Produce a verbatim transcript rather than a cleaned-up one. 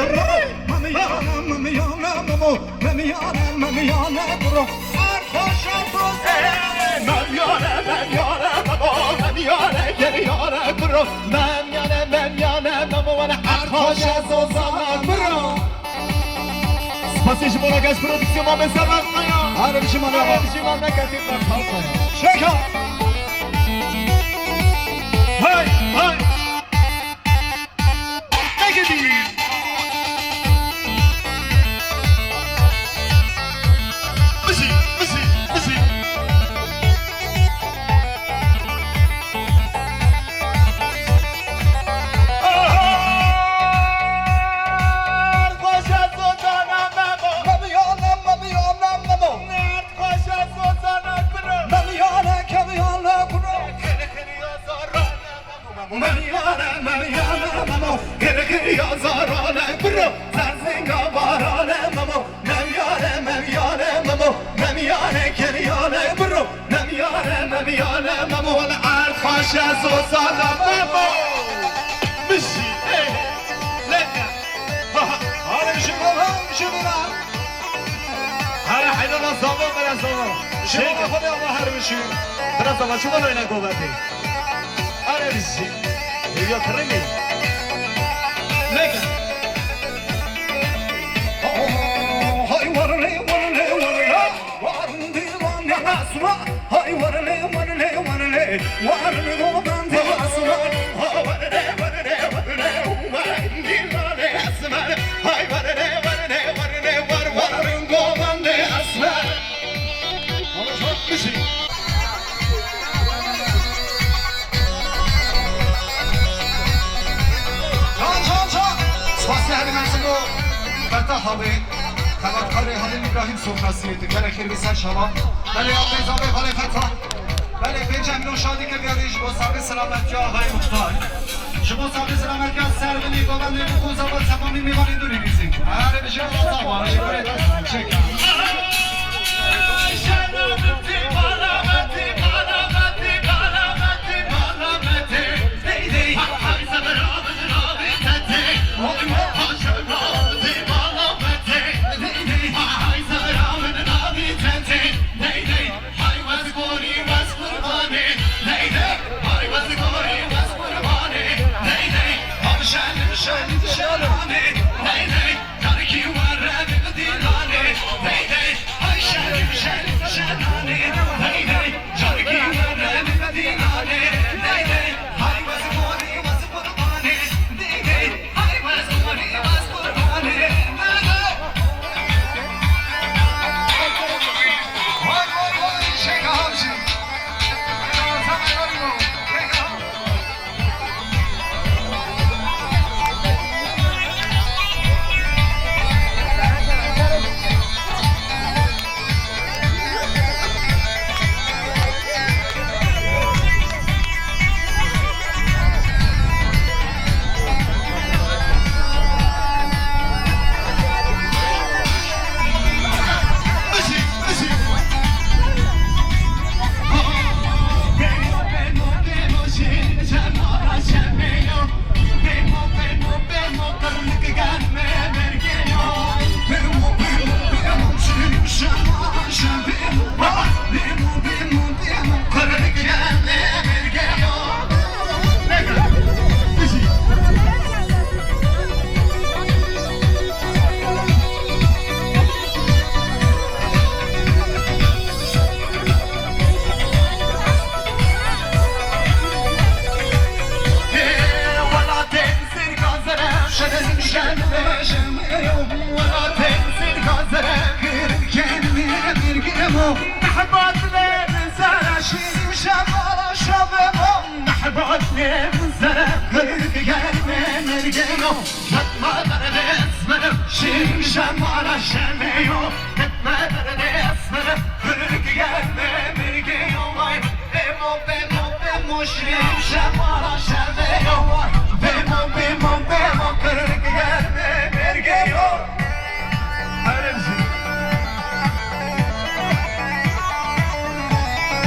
Memiyane, memiyane, memo, memiyane, memiyane, bro. Erd xweş e, dost. Memiyane, memiyane, memo, memiyane, geriyane, bro. Memiyane, memiyane, memo, wana erd xweş e, zozana, bro. Spasî ji bo Rakeş Prodüksiyon, Mamed Serhat Kaya. Her bijî Mamed. Her bijî Mamed Ketî Kartal Kaya. Şeka. Hey, hey. Negedî. Bijî, bijî, bijî. Erd xweş e, zozana, memo. Memiyane, memiyane, memo. Erd xweş e, zozana, kuro. Memiyane, kemiyane, kuro. Xiri, xiri ya zarane, memo. Memiyane, memiyane, memo. Xiri, xiri ya zarane, kuro. Zerzinga barane, memo. Memiyane, memiyane, memo. Memiyane, kemiyane, bro. Memiyane, memiyane, memo. Wele erd xweş e, zozana, memo. Bijî, ê, leke. Ha, ha. Hale bijî, bro, ha, bijî, bro. Hale, heyran, zava, bela, zava. Şêke. Xwedê Allah her bijî. Bela, zava, çima lo yine goverdê? Hale bijî. Hêviya kirinê. Leke. Hay warlê, warlê, warlê. Warın dilanê esma. Hay warlê, warlê, warlê. Warın govendê esma. Ha warlê, warlê, warlê. Warın dilanê esma. Hay warlê, warlê, warlê. War, warın govendê esma. Can, can, can. Spasiya herî mezin bo Fetah abi, xebatkarê Halil İbrahim sofrasiyê, tu gelek xêr bi ser şava. Belê, ya pêzavê Halê Fetah. Belê, pênceh milyon şadî ke diyarî ji bo saxlê selametiya Axayê Muxtar. Ji bo saxlê selametiya ser binî govendê û ku zava temamî mêvanê dûrî nîzî. Her bijî, Allah zava, ji bo rê dest çêke.